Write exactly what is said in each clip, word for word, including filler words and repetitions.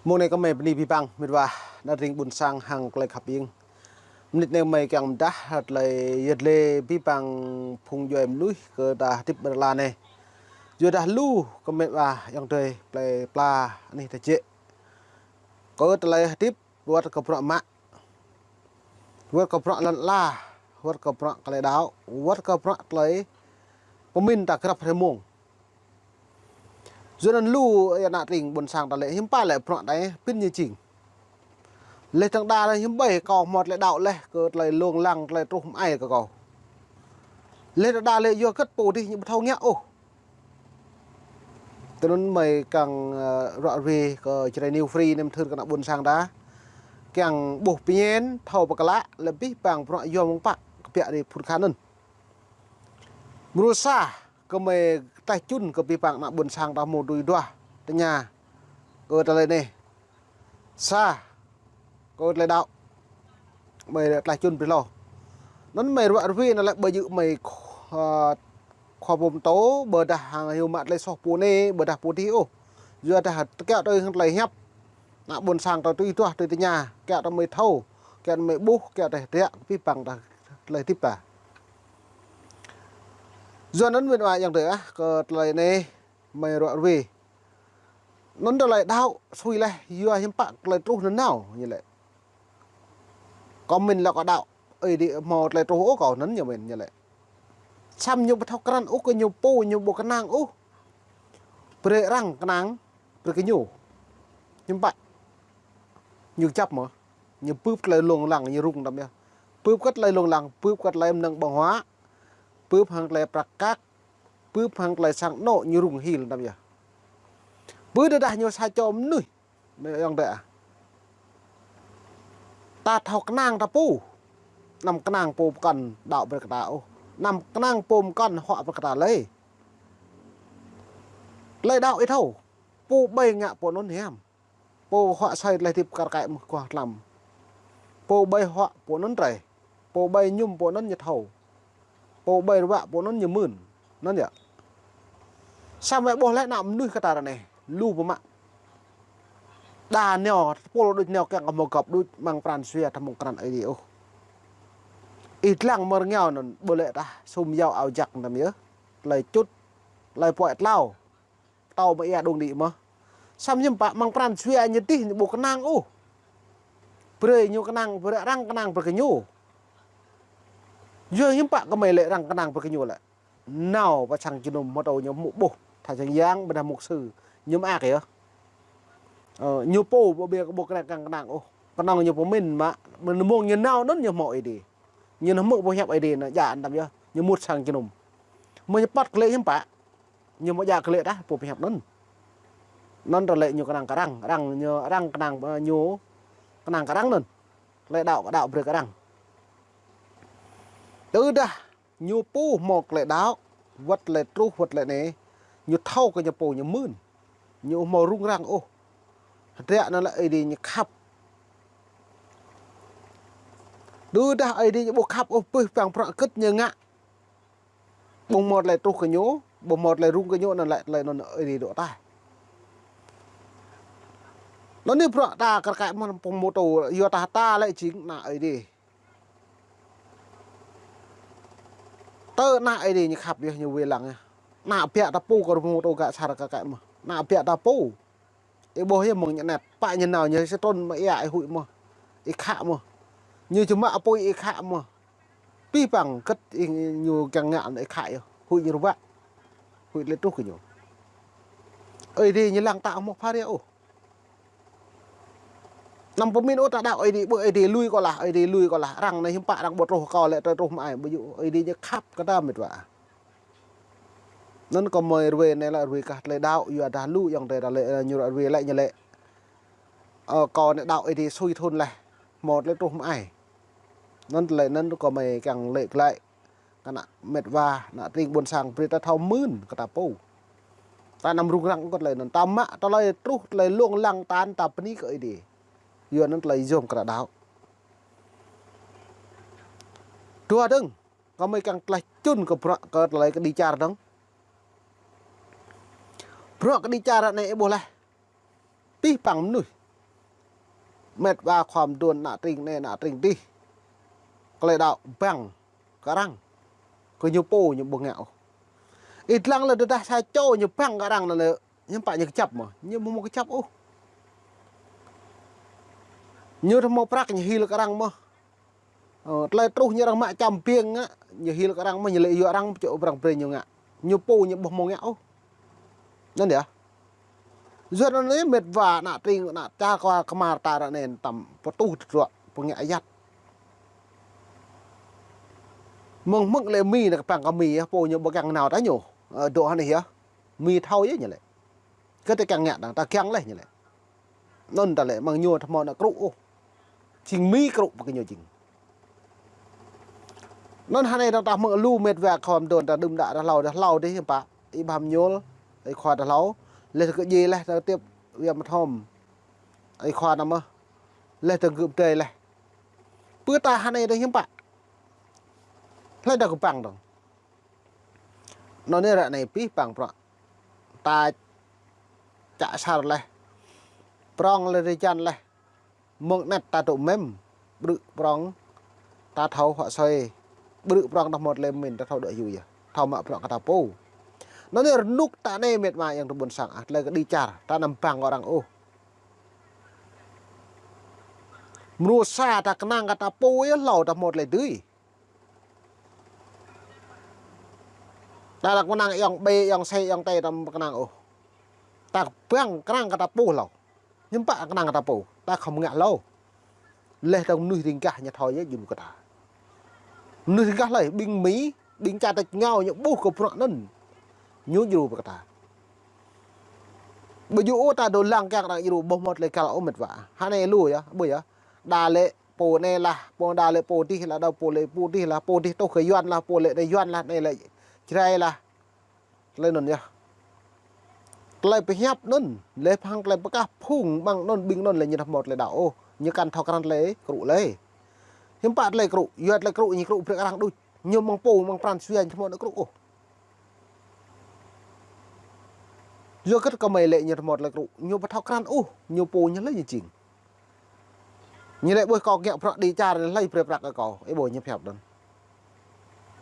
Mông anai kơmơi bơni abih bang, met wa, ană tring ƀuôn sang hăng tơlơi khăp iêng. Mơnit anai kơmơi kiăng pơdah tơlơi yơh lĕ abih bang phung djuai mơnuih kơ ta hơdip ƀơi lŏn anai. Yua dah lu kơmơi met wa ayŏng adơi plơi pla anih ta jĕ. Kơ tơlơi hơdip wơ̆t kơ bruă mă, wơ̆t kơ bruă lŏn ala, wơ̆t kơ bruă tơlơi đaŏ, wơ̆t kơ bruă tơlơi pơmĭn ta grăp hrơi mông. Yua anŭn lu ană tring ƀuôn sang ta lĕ hiư̆m pă lĕ bruă ta pĭn ñu jing. Lĕ tơdang đa lĕ hiư̆m ƀai kâo hmâo tơlơi đaŏ lĕ kơ tơlơi lông lăng tơlơi truh mơai kơ kâo. Lĕ tơdang đa lĕ yua hơget pô dih ñu ƀu thâo ngă ôh. Tui anŭn mơi kiăng, ơ, ruă ruê kơ Jrai New Free nem thưr kơ ană ƀuôn sang ta. Kiăng ƀuh pơñen, thâo pơklă, lĕ abih bang bruă yom mơ̆ng pă kơpiă ri phŭt khan anŭn. Mrô sa, kơmơi tlaih čun kơ abih bang ană ƀuôn sang ta hmâo tui duah tơña kơ tơlơi anai. Sa, kơ tơlơi đaŏ. Mơi tlaih čun brơi hlâo. Anŭn mơi ruă ruê anŭn lĕ ƀơi jư̆ mơi kh-, ơ, khua pô pơtô, ƀôdah hăng hyu mă tơlơi soh pô anai, ƀôdah pô dih ôh. Yua dah tơkiaŏ tui hăng tơlơi hiăp. Ană ƀuôn sang ta tui duah tui tơña, kiaŏ ta mơi thâo, kiaŏ ta mơi ƀuh, kiaŏ ta hơdră, abih bang ta tơlơi hơdip ta. Yua anŭn met wa ayŏng adơi ah, kơ tơlơi anai mơi ruă ruê. Anŭn tơlơi đaŏ sui leh, yua hiư̆m pă tơlơi truh nanao, ñu lĕ. Kâo mĭn lĕ kâo đaŏ, Ơi Adai hmâo tơlơi truh ôh kâo anŭn ñu mĭn ñu lĕ. Samơ̆ ñu ƀu thâo krăn ôh kơ ñu pô, ñu ƀu kơnang ôh. Brơi arăng kơnang, brơi kơ ñu. Hiư̆m pă. Ñu kơjăp mơ̆. Ñu bưp tơlơi lông lăng, ñu rŭng tăm yơh. Bưp kơ tơlơi lông lăng, bưp kơ tơlơi mơnơ̆ng ƀơ̆ng huă. Bưp hăng tơlơi prăk kăk. Bưp hăng tơlơi sang anŏ ñu rŭng hil tăm yơh. Bưp tơdah ñu sa čô mơnuih. Mơi ayŏng adơi ah. Ta thâo kơnang ta pô. Anăm kơnang pô pơkŏn đaŏ brơi kơ ta ôh. Anăm kơnang pô pơkŏn huă brơi kơ ta lơi. Tơlơi đaŏ ih thâo. Pô ƀai ngă pô anŭn hiam. Pô huă asơi tơlơi hơdip kar kaĭ mơ̆ng kuah tlam. Pô ƀai huă pô anŭn trơi. Pô ƀai mơñum pô anŭn ñu thâo. Pô ƀai ruă pô anŭn ñu mưn. Anŭn yơh. Samơ̆ ƀuh lĕ ană mơnuih kơ ta ră anai. Lu pơmă. Đa nao, tơpul đôč nao kiăng kơ hmâo găp đôč amăng pran jua ta hmâo krăn Ơi Adai ôh. Ih lăng mơ̆ng rơngiao anŭn ƀu lĕ tah sum yao ao jak tăm yơh. Tơlơi čut, tơlơi puai tlao. Pơtâo mơ̆ ia đung đĭ mơ̆. Samơ̆ hiư̆m pă amăng pran jua ñu dih ñu ƀu kơnang ôh. Brơi ñu kơnang, brơi arăng kơnang brơi kơ ñu. Yua hiư̆m pă kơmơi lĕ arăng kơnang brơi kơ ñu lĕ. Nao pơ sang jơnum hmâo tơlơi ñu hmư̆ ƀuh. Tha sang yang ƀôdah mục sư. Ñu mơak yơh. Ơ, ñu pô ƀu ƀiă ƀu kơnang kơnang ôh. Kơnơ̆ng ñu pơmĭn mă, mơ̆ng ñu nao anŭn ñu hmâo Ơi Adai. Ñu hmư̆ boh hiăp Ơi Adai anŭn djă tăm yơh. Ñu mŭt sang jơnum. Mơ̆ ñu păt kơ lĕ hiư̆m pă. Ñu mơ̆ djă kơ lĕ tah pô pơhiăp anŭn. Anŭn tơlơi ñu kơnang kơ arăng, arăng ñu, arăng kơnang, ơ, ñu kơnang kơ arăng anŭn. Tơlơi đaŏ, đaŏ brơi kơ arăng. Tơdah ñu pô hmâo tơlơi đaŏ, wơ̆t tơlơi truh, wơ̆t tơlơi anai, ñu thâo kơ ñu pô ñu mưn. Ñu hmâo rŭng răng ôh. Hơdră anŭn lĕ Ơi Adai ñu khăp. Tơdah Ơi Adai ñu ƀu khăp ôh, pơ̆ păng prăk kơ̆t ñu ngă. Ƀu hmâo tơlơi truh kơ ñu, ƀu hmâo tơlơi rŭng kơ ñu, anŭn lĕ tơlơi anŭn Ơi Adai dŏ tah. Anŭn anai bruă ta kar kaĭ mơ̆n pơmô tô, yua tah ta lĕ jing ană Ơi Adai. Tơ ană Ơi Adai ñu khăp yơh, ñu wai lăng yơh. Ană biă ta pô kơ pơmô tô gak sar kar kaĭ mơ̆n. Ană biă ta pô. Ih ƀuh yơh mơ̆ng ñu anet, pă ñu nao ñu sa trun mơ̆ ia ih huĭ mơ̆n. Ih khă mơ̆n. Ñu čơmă apui ih khă mơ̆n. Pih păng kơ̆t ih ñu kiăng ngă anŭn ih khă yơh. Huĭ ñu ruă. Huĭ tơlơi truh kơ ñu. Ơi Adai ñu lăng ta hmâo pha ria ôh. Anăm pơmĭn ôh ta đaŏ Ơi Adai, ƀơi Ơi Adai lui kâo lah, Ơi Adai lui kâo lah. Arăng anai hiư̆m pă arăng ƀu truh kâo lĕ, tơlơi truh mơai, ƀu djơ̆ Ơi Adai ñu khăp kơ ta met wa. Anŭn kơmơi ruai anai lĕ ruai kah tơlơi đaŏ, yua dah lu ayŏng adơi ta lĕ, ơ, ñu ruai lĕ ñu lĕ. Ơ, kâo anai đaŏ Ơi Adai sui thun leh, hmâo tơlơi truh mơai. Anŭn tơlơi anŭn kơmơi kiăng lĕ glaĭ. Kơ ană met wa, ană tring ƀuôn sang brơi ta thâo mưn kơ ta pô. Ta anăm rŭng răng kơ tơlơi anŭn. Ta mă tơlơi truh, tơlơi lông lăng ta, ta bơni kơ Ơi Adai. Yua anŭn tơlơi yom kơ ta đaŏ. Dua dơ̆ng. Kơmơi kiăng tlaih čun kơ bruă kơ tơlơi kơđi čar dơ̆ng. Bruă kơđi čar anai ih ƀuh leh. Pih păng mơnuih. Mĕt wa khua mơduôn ană tring anai ană tring adih. Tơlơi đaŏ bang kơ arăng. Kơ ñu pô ñu ƀu ngă ôh. Ih lăng lĕ tơdah sa čô ñu bang kơ arăng anŭn lĕ, ñu pă ñu kơjăp mơ̆, ñu ƀu hmâo kơjăp ôh. Ñu tơ hmâo prăk ñu hil kơ arăng mơ̆. Ơ, tơlơi truh ñu arăng mă čăm biêng ngă, ñu hil kơ arăng mơ̆, ñu lĕ yua arăng pơčŏ prang brơi ñu ngă. Ñu pô ñu ƀu hmâo ngă ôh. Anŭn yơh. Yua anŭn anai mĕt wa ană tring ană čar kơ kơmar ta ră anai tăm pơtuh tơdruă pơngă ayăt. Mơ̆ng hmư̆ lĕ Mi anai kơpăng kơ Mi yơh, pô ñu ƀu kiăng nao ta ñu. Ơ, dŏ hơnai yơh. Mi thâo yơh ñu lĕ. Kơ ta kiăng ngă dang ta kiăng leh ñu lĕ. Anŭn ta lĕ mơ̆ng ñu tơ hmâo ană krŭ ôh. Jing Mi krŭ pơ kơ ñu jing. Anŭn hơnai dang ta hmư̆ lu mĕt wa khua mơduôn ta đưm đă ta hlâo ta hlâo dih hiư̆m pă. Ih ƀăm ñul, ih khua ta hlâo. Leh ta kơ djai leh ta tiếp viêm thom. Ih khua ta mơ̆. Leh ta gưp dơi leh. Pơ ta hơnai ta hiư̆m pă. Leh ta kơpăng dong. Anŭn anai ră anai pih păng prăk. Ta čă sar leh. Prong leh rơjan leh. Mơ̆ng anet ta tŭ mem. Brư̆ prong. Ta thâo huă soi. Brư̆ prong ta hmâo tơlơi min ta thâo đuaĭ hyu yơh. Thâo mă prăk kơ ta pô. Anŭn anai rơnŭk ta anai mĕt wa yang tơ ƀôn sang ah. Tơlơi kơđi čar. Ta anăm bang kơ arăng ôh. Mrô sa ta kơnang kơ ta pô yơh hlâo ta hmâo tơlơi dưi. Ta lăng kơnang ayŏng B, ayŏng C, ayŏng T ta ƀu kơnang ôh. Ta bang kơnang kơ ta pô hlâo. Hiư̆m pă kơnang kơ ta pô. Ta khŏm ngă hlâo. Leh dong mơnuih ring gah ñu thâo yơh jum kơ ta. Mơnuih ring gah lơi, ƀing Mi, ƀing čar tač rơngiao ñu ƀuh kơ bruă anŭn. Ñu djru pơ kơ ta. Ƀu djơ̆ ôh ta dŏ lăng kiăng arăng djru ƀu hmâo tơlơi găl ôh mĕt wa. Hơnai lu yơh, ƀu yơh. Đa lĕ pô anai lah, pô đa lĕ pô dih lah, đa pô lĕ pô dih lah, pô dih tuh kơ Yuan lah, pô lĕ anai Yuan lah, anai lĕ Jrai lah. Tơlơi anŭn yơh. Tơlơi pơhiăp anŭn, lĕ phang tơlơi pơkah phung ƀing anŭn, ƀing anŭn lĕ ñu dah hmâo tơlơi đaŏ ôh. Ñu kăn thâo krăn tơlơi krŭ lĕ. Hiư̆m pă tơlơi krŭ, yua tơlơi krŭ ñu krŭ brơi kơ arăng đôč. Ñu mơ̆ng pô, mơ̆ng pran jua ñu hmâo tơlơi krŭ ôh. Yua kơ gơmơi lĕ ñu hmâo tơlơi krŭ, ñu ƀu thâo krăn ôh, ñu pô ñu lĕ ñu jing. Ñu lĕ ƀuh kâo ngă bruă kơđi čar anai hlơi brơi prăk kơ kâo, ih ƀuh ñu pơhiăp anŭn.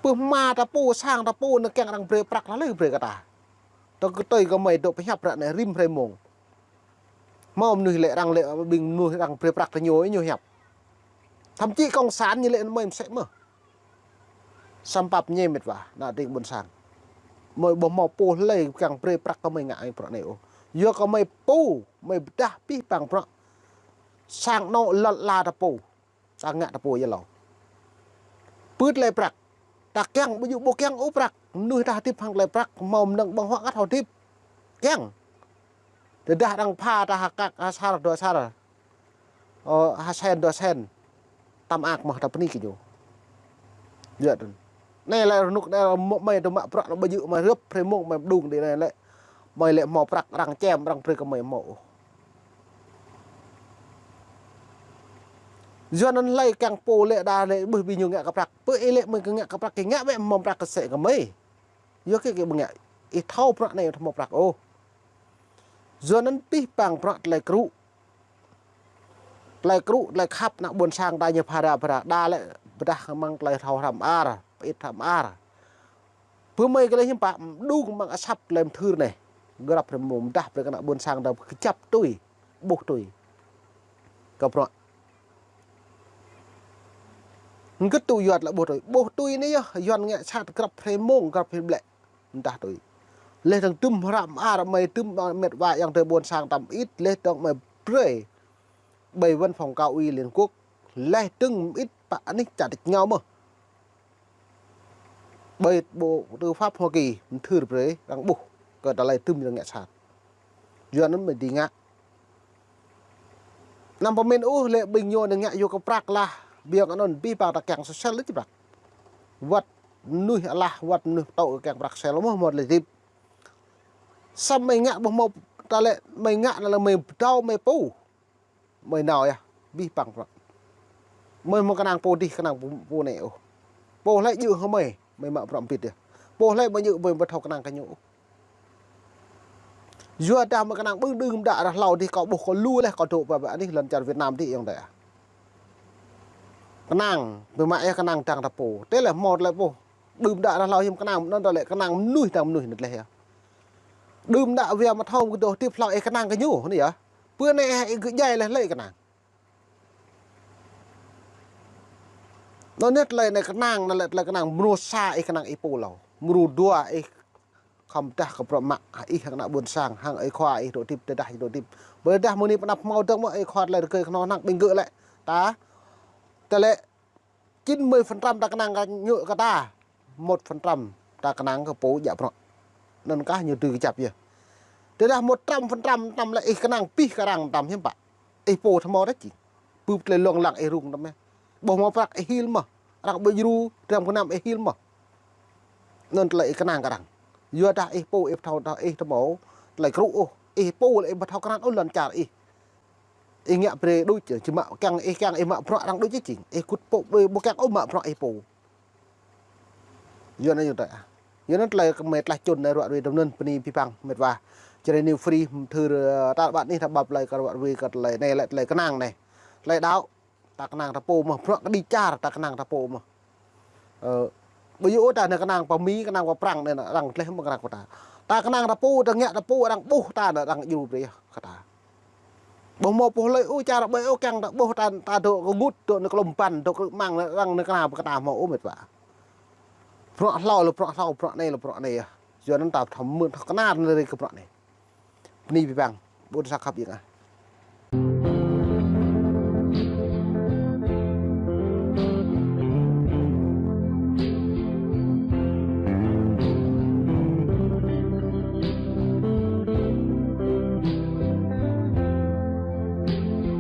Pơ hma ta pô, sang ta pô, anŭn kiăng arăng brơi prăk lah hlơi brơi kơ ta. Tơ kơ tơi gơmơi dŏ pơhiăp ră anai rĭm hrơi mông. Hmâo mơnuih lĕ arăng lĕ ƀing mơnuih arăng brơi prăk tơ ñu, ñu hiăp. Thậm chí cộng sản ñu lĕ mơi mơsĕ mơ̆. Samơ̆ pap ñe mĕt wa, ană tring ƀôn sang. Mơi ƀu hmâo pô hlơi kiăng brơi prăk kơ mơi ngă ai bruă anai ôh. Yua kơ mơi pô, mơi pơdah pih păng bruă. Sang anŏ lăl la ta pô. Ta ngă ta pô yơh hlâo. Pưt tơlơi prăk. Ta kiăng ƀu djơ̆ ƀu kiăng ôh prăk. Mơnuih ta hơdip hăng tơlơi prăk, hmâo mơnơ̆ng ƀơ̆ng huă ngă ta hơdip. Kiăng. Tơdah arăng pha ta ha kăk, ha sar, dua sar. Ơ, ha sen, dua sen. Ta mơak mơ̆ ta bơni kơ ñu. Yua anŭn. Anai lĕ rơnŭk anai mơi dŏ mă bruă anŭn ƀu djơ̆ mơi rơp hrơi mông mơi mơđung đĭ anai lĕ. Mơi lĕ hmâo prăk arăng čem arăng brơi kơ mơi hmâo ôh. Yua anŭn hlơi kiăng pô lĕ đa lĕ ƀuh ƀing ñu ngă kơ prăk. Pơ ih lĕ mơi kơ ngă kơ prăk kơ ngă bĕ hmâo prăk kơ sĕ kơ mơi. Yua kơ kơ ƀu ngă. Ih thâo bruă anai hmâo prăk ôh. Yua anŭn pih păng bruă tơlơi krŭ. Tơlơi krŭ, tơlơi khăp ană ƀôn sang ta ñu phara phara. Đa lĕ pơdah mơ̆ng tơlơi thâo hrăm ar, pơit hrăm ar. Pơ mơi kơ lĕ hiư̆m pă, mơđung mơ̆ng asăp tơlơi mơthưr anai. Grăp hrơi mông mơdah brơi kơ ană ƀôn sang ta kơjăp tui, ƀuh tui. Kơ bruă. Hơget tŭ Yuan lĕ ƀuh tui. Ƀuh tui anai yơh, Yuan ngă sat grăp hrơi mông, grăp hrơi ƀlĕ. Mơdah tui. Leh dơ̆ng tŭm hrăm ar mơi tŭm mĕt wa ayŏng adơi ƀôn sang ta mơit, leh dơ̆ng mơi brơi. Ƀơi văn phòng cao ủy Liên Quốc. Leh dơ̆ng mơit pă anih čar tač rơngiao mơ̆. Ƀơi Bộ Tư pháp Hoa Kỳ, mơthưr brơi, arăng ƀuh, kơ tơlơi tŭm arăng ngă sat. Yua anŭn mơi dưi ngă. Anăm pơmĭn ôh lĕ ƀing ñu anŭn ngă yua kơ prăk lah, biă kơ anŭn pih păng ta kiăng sel lĕ či prăk. Wăt mơnuih alah, wăt mơnuih pơtô kơ kiăng prăk sel mơ̆ hmâo tơlơi hơdip. Samơ̆ mơi ngă ƀu hmâo ta lĕ, mơi ngă anŭn lĕ mơi pơtô mơi pô. Mơi nao yơh, pih păng prăk. Mơi hmâo kơnang pô dih, kơnang pô, pô anai ôh. Pô hlơi djơ̆ hăng mơi, mơi mă prăk ƀĭt yơh. Pô hlơi ƀu djơ̆ mơi ƀu thâo kơnang kơ ñu ôh. Yua dah mơ̆ kơnang ƀơ̆ng đưm đă ră hlâo dih kâo ƀuh kâo lu laih kâo dŏ pơ anai lŏn čar Việt Nam dih ayŏng adơi ah. Kơnang, biă mă ih kơnang dăng ta pô. Tơlơi hmâo tơlơi pô. Đưm đă ră hlâo hiam kơnang, anŭn tơlơi kơnang mơnuih dăng mơnuih anŭn tơlơi yơh. Đưm đă wia mơthâo kơ dŏ hơdip hlâo ih kơnang kơ ñu, anai yơh. Pơ anai ih gơjai laih lĕ kơnang. Anŭn anai tơlơi anai kơnang, anŭn lĕ tơlơi kơnang mrô sa ih kơnang ih pô hlâo. Mrô dua ih khŏm tah kơ bruă mă, ih hăng ană ƀôn sang, hăng ơi khua ih dŏ hơdip, tơdah dŏ hơdip. Ƀơi dah mơ̆ng anai pơanăp hmâo dơ̆ng mơ̆ ơi khua tơlơi rơgơi kơnơ̆ng hăng ƀing gơ̆ lĕ. Ta, tơlơi chín mươi phần trăm ta kơnang kơ ñu kơ ta. Một phần trăm ta kơnang kơ pô djă bruă. Anŭn kah ñu tui kơjăp yơh. Tơdah một trăm phần trăm tăm lĕ ih kơnang pih kơ arăng tăm hiam pă. Ih pô tơhmâo đah čing. Bưp tơlơi lông lăng ih rŭng tăm yơh. Ƀu hmâo prăk ih hil mơ̆. Arăng ƀu djru, dram kơnam ih hil mơ̆. Anŭn tơlơi ih kơnang kơ arăng. Yua dah ih pô ih pơthâo dah ih tơhmâo. Tơlơi krŭ ôh. Ih pô lĕ ih ƀu thâo krăn ôh lŏn čar ih. Ih ngă brơi đôč, či mă kiăng ih kiăng ih mă bruă arăng đôč čing. Ih kŭt pô đôč ƀu kiăng ôh mă bruă ih pô. Yua anai yua tơi ah. Yua anŭn tơlơi kơ mĕt laih čun anai ruă rui dơ̆m anŭn bơni abih bang mĕt wa. Jrai New Free thư ta ƀă anai ta ƀăp tơlơi kơ ruă rui kơ tơlơi anai lĕ tơlơi kơnang anai. Tơlơi đaŏ. Ta kơnang ta pô mơ̆, bruă kơđi čar ta kơnang ta pô mơ̆. Ơ, ƀu djơ̆ ôh ta anai kơnang pơ Mi, kơnang pơ Prăng anai arăng tơlơi mơ̆ kơnang pơ ta. Ta kơnang ta pô, ta ngă ta pô, arăng ƀuh ta anai arăng djru brơi kơ ta. Ƀu hmâo pô hlơi ôh čar ƀơi ôh kiăng ta ƀuh ta, ta dŏ kơ ngŭt, dŏ anai kơlŏm ƀăn, dŏ kơ măng anai arăng anai kơnang pơ ta hmâo ôh mĕt wa. Bruă hlâo lĕ bruă hlâo, bruă anai lĕ bruă anai yơh. Yua anŭn ta thâo mơ̆n thâo kơnang anai kơ bruă anai. Bơni abih bang, ƀôn sang khăp yơh ah.